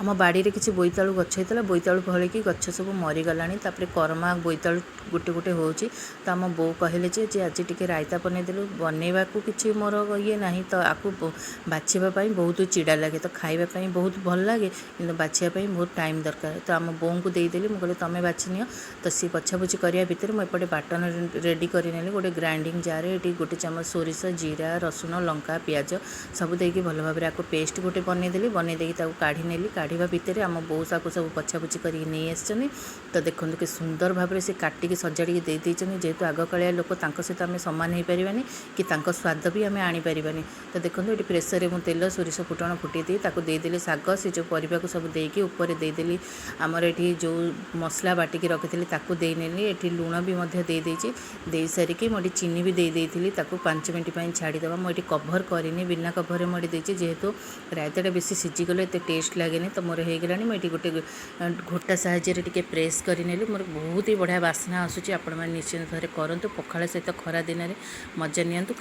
ଆମ ବାଡ଼ିରେ କିଛି ବୋଇତାଳୁ ଗଛ ହେଇଥିଲା। ବୋଇତାଳୁ ଫଳିକି ଗଛ ସବୁ ମରିଗଲାଣି। ତାପରେ କରମା ବୋଇତାଳୁ ଗୋଟେ ଗୋଟେ ହେଉଛି। ତ ଆମ ବୋଉ କହିଲେ ଯେ ଯେ ଆଜି ଟିକେ ରାଇତା ବନେଇଦେଲୁ। ବନେଇବାକୁ କିଛି ମୋର ଇଏ ନାହିଁ, ତ ଆକୁ ବାଛିବା ପାଇଁ ବହୁତ ଚିଡ଼ା ଲାଗେ। ତ ଖାଇବା ପାଇଁ ବହୁତ ଭଲ ଲାଗେ, କିନ୍ତୁ ବାଛିବା ପାଇଁ ବହୁତ ଟାଇମ୍ ଦରକାର। ତ ଆମ ବୋଉଙ୍କୁ ଦେଇଦେଲି। ମୁଁ କହିଲି, ତମେ ବାଛି ନିଅ। ତ ସିଏ ବଛାବୁଛି କରିବା ଭିତରେ ମୁଁ ଏପଟେ ବାଟଣ ରେଡ଼ି କରିନେଲି। ଗୋଟେ ଗ୍ରାଇଣ୍ଡିଙ୍ଗ ଜାର୍ରେ ଏଠି ଗୋଟେ ଚାମଚ ସୋରିଷ, ଜିରା, ରସୁଣ, ଲଙ୍କା, ପିଆଜ ସବୁ ଦେଇକି ଭଲ ଭାବରେ ଆକୁ ପେଷ୍ଟ ଗୋଟେ ବନେଇଦେଲି। ବନେଇ ଦେଇକି ତାକୁ କାଢ଼ି ନେଲି। କାଢ଼ିବା ଭିତରେ ଆମ ବୋଉ ତାକୁ ସବୁ ବଛାବୁଛି କରିକି ନେଇ ଆସିଛନ୍ତି। ତ ଦେଖନ୍ତୁ, କି ସୁନ୍ଦର ଭାବରେ ସେ କାଟିକି ସଜାଡ଼ିକି ଦେଇ ଦେଇଛନ୍ତି। ଯେହେତୁ ଆଗକାଳିଆ ଲୋକ, ତାଙ୍କ ସହିତ ଆମେ ସମାନ ହେଇପାରିବାନି କି ତାଙ୍କ ସ୍ୱାଦ ବି ଆମେ ଆଣିପାରିବାନି। ତ ଦେଖନ୍ତୁ, ଏଠି ପ୍ରେସରରେ ମୁଁ ତେଲ, ସୋରିଷ, ଫୁଟଣ ଫୁଟେଇ ଦେଇ ତାକୁ ଦେଇଦେଲି। ଶାଗ, ସେ ଯେଉଁ ପରିବାକୁ ସବୁ ଦେଇକି ଉପରେ ଦେଇଦେଲି। ଆମର ଏଠି ଯେଉଁ ମସଲା ବାଟିକି ରଖିଥିଲି, ତାକୁ ଦେଇନେଲି। ଏଠି ଲୁଣ ବି ମଧ୍ୟ ଦେଇଦେଇଛି। ଦେଇସାରିକି ମୁଁ ଏଠି ଚିନି ବି ଦେଇ ଦେଇଥିଲି। ତାକୁ 5 ମିନିଟ୍ ପାଇଁ ଛାଡ଼ିଦେବା। ମୁଁ ଏଠି କଭର୍ କରିନି, ବିନା କଭର୍ରେ ମୁଁ ଏଠି ଦେଇଛି। ଯେହେତୁ ରାଇତାଟା ବେଶୀ ସିଝିଗଲେ ଏତେ ଟେଷ୍ଟ ଲାଗେନି। ତ ମୋର ହେଇଗଲାଣି। ମୁଁ ଏଠି ଗୋଟେ ଘୋଟା ସାହାଯ୍ୟରେ ଟିକେ ପ୍ରେସ୍ କରିନେଲି। ମୋର ବହୁତ ହି ବଢ଼ିଆ ବାସ୍ନା ଆସୁଛି। ଆପଣମାନେ ନିଶ୍ଚିନ୍ତ ଥରେ କରନ୍ତୁ। ପଖାଳ ସହିତ ଖରା ଦିନରେ ମଜା ନିଅନ୍ତୁ।